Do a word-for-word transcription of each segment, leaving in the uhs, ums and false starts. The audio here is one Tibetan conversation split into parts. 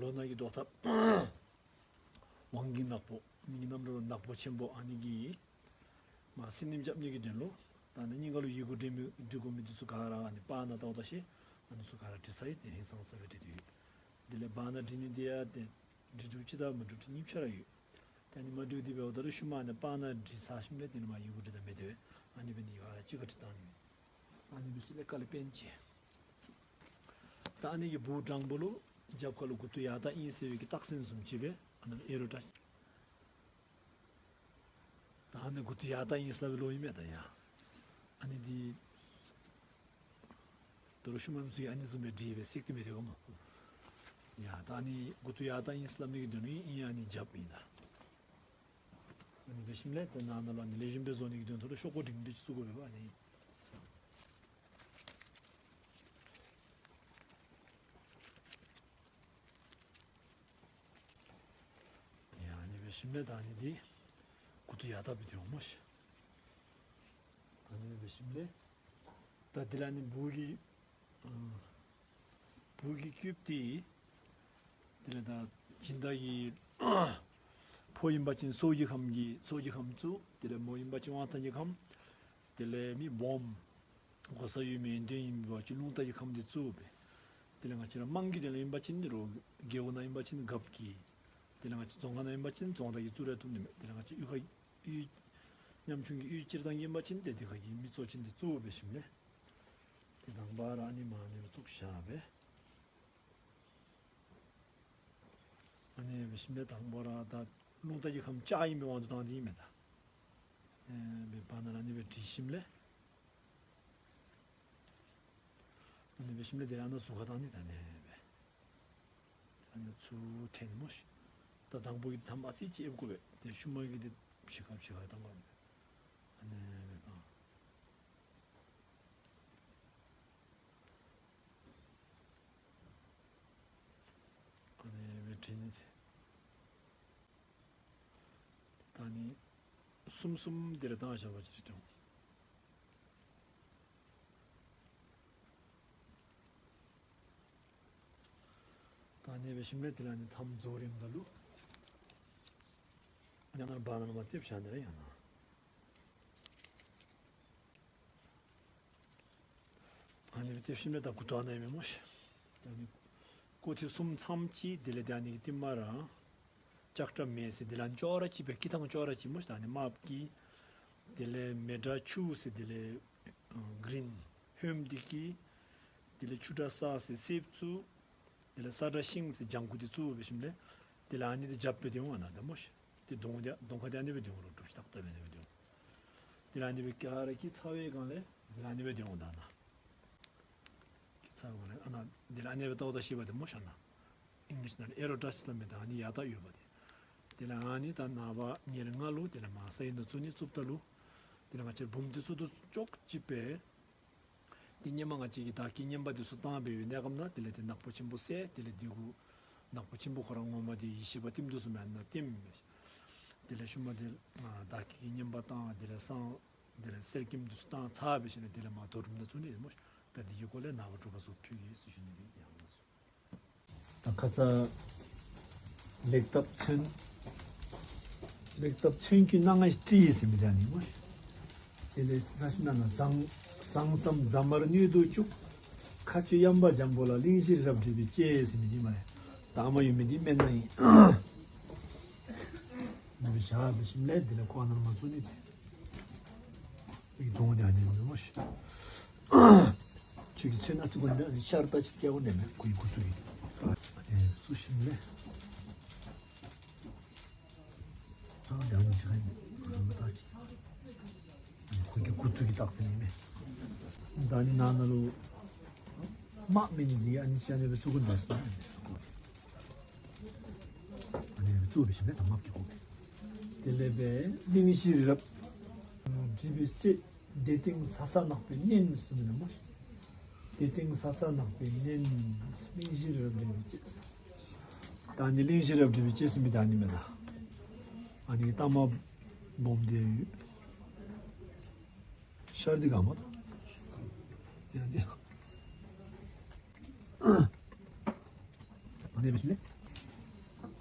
ལོ་ན་གི་ཟློག་ཐབས། དབང་གི་ནག་པོ། མིག་གི་རྣམ་རོལ་ནག་པོ་ཆེན་པོ་ཨ་ནི་གི། མ་སེམས་ནི་འཇབ་ནི་གི་དོན་ལོ། ད་ནི་སྙིང་ག་ལུ་ཡི་གུ་འབྲི་མི་འབྲི་དགོ་མི་དེ་ཚུ་ག་ར་ཨ་ནི་པ་ན་ཏའོ་ད་ཤེ། ཨ་ནི་ཚུ་ག་ར་འབྲི་ས་ཡི་དེ་ཧིང་སང་ས་བའི་འབྲི་དུ་ཡོད། དེ་ལས་བ་ན་འབྲི་ནི་དེ་ཡ་དེ། འབྲི་དྲུག་ཅི་ད་མ་འབྲི་དྲུག་གཉིས་ཆ་ར་ཡོད། ད་ནི་མ་འབྲི་དེ་བའོ་ད་རུ་ཤུ་མ་ནི་པ་ན་འབྲི་ས་ཤིམ་ལས་དེ་ནི་མ་ཡི་གུ་འབྲི་ད་མེད་དེ་བས། ཨ་ནི་བས་ནི་ཡི་ག་ར་ཅི་ག་འབྲི་ད་ནི་མེད། ཨ་ནི་བས་ཤི་ལས་ཀ་ལས་པན་ཅི། ད་ཨ་ནི་གི་བུ་དྲང་པོ་ལུ་རྒྱབ་ཁ་ལུ་གུ་ཏུ་ཡ་ཏ་ཨིན་ཟེར་བའི་གི་རྟགས་མཚན་བཟུམ་ཅིག་སྦེ་ཨ་ནི་ཨེ་རོ་ཏྲ། ད་ཨ་ནི་གུ་ཏུ་ཡ་ཏ་ཨིན་ཟེར་བའི་ལོ་ཨིན་མས་ད་ཡ། ཨ་ནི་འདི་དོ་རུ་ཤུ་མ་མི་ཚུ་གི་ཨ་ནི་བཟུམ་སྦེ་བྲིས་སྦེ་སྲེག་ཏུ་མེད་དེ་གོ་མོ། ཡ་ད་ཨ་ནི་གུ་ཏུ་ཡ་ཏ་ཨིན་ཟེར་ལབ་ནི་གི་དོན་ནི་ཨིན་ཨ་ནི་རྒྱབ་ཨིན་ད། ཨ་ནི་འབད་ཞིནམ་ལས་དེ་ནང་ན་ལུ་ཨ་ནི་ལེགས་ཤོམ་སྦེ་བཟོ་ནི་གི་དོན་དོ་རུ་ཤོག་གུ་འབྲིང་འབྲིང་ཅིག་བཙུགས་དགོ་པས་ཨ་ནི། ཡ་ཨ་ནི་འབད་ཞིནམ་ལས་ད་ཨ་ནི་འདི་གུ་ཏུ་ཡ་ཏ་སྦེ་དེ་འོང་མོ་ཤིག་ཨ་ནི་འབད་ཞིནམ་ལས་ད་འདི་ལུ་ཨ་ནི་བུ་གི་ཨ་བུ་གི་སྐྱེས་པ་དེ། དེ་ལས་ད་སྦྱིན་བདག་གི་ཕོ་ཨིན་པ་ཅིན་སྲོག་གི་ཁམས་ཀྱི་སྲོག་གི་ཁམས་བཙུགས། དེ་ལས་མོ་ཨིན་པ་ཅིན་དབང་ཐང་གི་ཁམས། དེ་ལས་མི་སྦོམ་གོ་ས་ཡོད་མི་ཡོན་ཏན་ཨིན་པ་ཅིན་རླུང་རྟ་གི་ཁམས་དེ་བཙུགས་པས། དེ་ལས་ང་བཅས་ར་དམངས་ཀྱི་དོན་ལུ་ཨིན་པ་ཅིན་རོ་རྒེད་འོག་ནང་ཨིན་པ་ཅིན་རྒཔོ་གི། དེ་ལས་ང་བཅས་རྫོང་ཁ་ནང་ཨིན་པ་ཅིན་རྫོང་བདག་གི་བཙུགས་ར་ཐུབ་ནི་མས། དེ་ལས་ང་བཅས་གཡུས་ཁ་གཡུས་ཉམ་ཆུང་གི་གཡུས་སྤྱིར་བཏང་གི་ཨིན་པ་ཅིན་དེ་དེ་ཁ་གི་མི་གཙོ་ཅན་དེ་བཙུགས་པས་ཞིནམ་ལས། དེ་དང་པ་ར་ཨ་ནི་མ་ནི་བཙུགས་བཞག་པས། ཨ་ནི་འབད་ཞིནམ་ལས་དང་པ་ར་ད་རླུང་རྟ་གི་ཁམས་ལྕགས་ཨིན་པའི་དབང་དུ་བཏང་སྟེ་ཨིན་མས་ད། ཨེ་འབད་བ་ན་ཨ་ནི་སྦེ་བྲིས་ཞིནམ་ལས། ཨ་ནི་འབད་ཞིནམ་ལས་དེ་ལས་ཨ་ནི་ཟུར་ཁ་བཏང་ནི་ད་ཨ་ནི་སྦེ། ཨ་ནི་ཚུར་འཐེན་མོ་ཤིག་ད་དང་པོ་གི་དམ་ཨ་ཙི་ཅིག་ཨེབ་དགོ་པས། དེ་ཤུལ་མ་གི་དེ་ཕྱི་ཁ་ཕྱི་ཁ་བཏང་དགོ་པས། ཨ་ནི་སྦེ་བཏང་། ཨ་ནི་སྦེ་བྲིས་ནི་དེ། ད་ནི་གསུམ་གསུམ་དེ་ར་བཏང་བཞག་པ་ཅིག་རེད་དྲང་། ད་ནི་འབད་ཞིནམ་ལས་དེ་ལས་ཨ་ནི་དམ་རྫོགས་རནམ་ད་ལུ། ཡང་ན་བ་ན་མ་ཏེ་བཞག་ནི་རེད་ཡང་ན། ཨ་ནི་ཏེ་ཤིང་ལ་ད་གུ་ཏོ་ཨ་ན་ཡོད་མེད་མོ་ཤིག་ད་ནི་ཀོ་ཐི་གསུམ་མཚམས་ཅིག་དེ་ལས་ཏེ་ཨ་ནི་གི་ཏི་མ་ར་ལྕགས་ཁྲབ་མེད་ཟེར་དེ་ལ་ཅོག་ར་ཅིག་པའི་ཀི་ཐང་ཅོག་ར་ཅིག་མོ་ཤིག་ད་ནི་དམརཔོ་གི་དེ་ལས་མེ་དགྲ་ཆུ་ཟེར་དེ་ལས་གྷི་རིན་ཧོམ་དེ་གི་དེ་ལས་ཆུ་དགྲ་ས་ཟེར་སེབ་ཙུ་དེ་ལས་ས་དགྲ་ཤིང་ཟེར་ལྗང་ཁུ་དེ་ཙུ་བའི་ཤིང་ལས་དེ་ལ་ཨ་ནི་དེ་རྒྱབ་པའི་དེ་འོང་ཨ་ན་ད་མོ་ཤིག་དེ་གདོང་དེ་གདོང་ཁ་དེ་ཨ་ནི་བའི་དེ་འོང་རོ་གྲུབ་ཤིག་ཏག་ཏག་བའི་ཨ་ནི་བའི་དེ་འོང་། དེ་ལ་ཨ་ནི་བའི་ཀ་ར་ཀི་ཚ་བའི་སྒང་ལས་དེ་ལ་ཨ་ནི་བའི་དེ་འོང་ད་ན། ཀི་ཚ་བའི་སྒང་ལས་ཨ་ན་དེ་ལ་ཨ་ནི་བའི་ཏོག་ཏོ་ཤེས་པ་དེ་མོ་ཤ་ན། ཨིང་ལིཤ་ནང་ཨེ་རོ་ཏྲ་ཆི་ལ་མེད་ད་ཨ་ནི་ཡ་ད་ཡོད་པ་དེ། དེ་ལ་ཨ་ནི་ད་ན་བ་ཉེར་ལྔ་ལུ་དེ་ལ་མ་ས་ཡིན་ནོ་ཚུ་ནི་བཙུགས་ད་ལུ། དེ་ལ་ང་ཆེར་འབུམ་དེ་ཚུ་དུ་ཅོག་ཅིག་པའི། དེ་སྔོན་མ་ང་བཅས་ཀྱིས་བདག་གི་བསྙེན་པ་དེ་ཚུ་བཏང་བའི་གནས་སྐབས་ན་དེ་ལས་དེ་ནག་པོ་ཆེན་པོ་བསད་དེ་ལས་དེ་གུ་ནག་པོ་ཆེན་པོ་ཁོ་རང་ངོ་མ་དེ་ཡེ་ཤེས་པ་བསྟིམ་དུས་སུ་མེད་ན་བསྟིམ། དེ་ལས་ཤུལ་མ་དེ་བདག་གི་བསྙེན་པ་བཏང་དེ་ལས་བསང་དེ་ལས་གསེར་སྐྱེམས་དེ་ཚུ་བཏང་ཚར་བའི་ཤུལ་ནས་དེ་ལས་མ་རྡོ་སྒྲུབ་ན་ཚུགས་ནས་མོ་ད་དེ་གི་སྐོར་ལས་ནག་པོ་གྲུབ་པ་སོགས་ཕུལ་གྱིས་སུ་ཞུ་ནས་ཡང་ལ་སོ། ད་ཁ་ཚ་ལེགས་བཏབ་མཚོན། ལེགས་བཏབ་མཚོན་གྱི་སྣ་ལྔ་སྤྲིས་ཟེར་མི་དེ་ནི་མོ། དེ་ལས་ས་ཤུ་ན་ན་ཟངས་ཟངས་སམ་ཟ་མར་སྣོད་དུ་བཅུག་ཁ་ཆུ་ཡམ་པ་འཇམ་པོ་ལ་གླིང་བཞི་རི་རབ་བྲིས་པའི་ལྕེ་ཟེར་མི་དེ་མ་རེད། ད་མ་ཡོད་མི་དེ་སྨན་སྣ་ཡིན། མི་བཞག་པའི་ཤིང་ལས་དེ་ལས་ཁོ་ཨ་ནར་མ་བཙུགས་ནི་དེ། ཡིག་དོང་དེ་ཨ་ནི་མི་མོ་ཤི། ཆུ་གི་ཚོན་སྣ་ཚོགས་ཀུན་ནས་ཤར་ལྟ་ཅིག་སྐྱེ་བོ་ནས་མེད་ཁོ་ཡི་གུ་ཐུག་གི། ཨ་ནི་བཙུགས་ཤིང་ལས། ཨ་ཡང་མི་ཤི་ཁ་ཡིན། ཨ་མ་ལྟ་ཅིག་ཁོ་གི་གུ་ཐུག་གི་རྟགས་ཟེར་ནས་མེད། ད་ནི་ནང་ན་ལོ། དམག་མི་ནི་འདི་ཨ་ནི་ཅ་ནེ་བའི་ཚུགས་ཀུན་ནས་སོང་། ཨ་ནི་བཙུགས་པའི་ཞིང་ལས་དམག་གི་གུ། དེ་ལས་པའི་གླིང་བཞི་རི་རབ། བྲིས་པའི་ལྕེ། དེ་སྟེང་ས་ས་ནག་པོའི་གཉེན་གསུམ་ནི་མོ། དེ་སྟེང་ས་ས་ནག་པོའི་གཉེན། གླིང་བཞི་རི་རབ་བྲིས་པའི་ལྕེ། ད་ནི་གླིང་བཞི་རི་རབ་བྲིས་པའི་ལྕེ་ཟེར་མི་ད་ནི་མེད་ད། ཨ་ནི་ཏ་མ་སྦོམ་དེ་ཡོད། ཤར་འདི་གང་མ་ད། ཡང་འདི། ཨ་ནི་བྱས་ནས།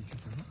བདུན་ཅུ་དོན་ལྔ།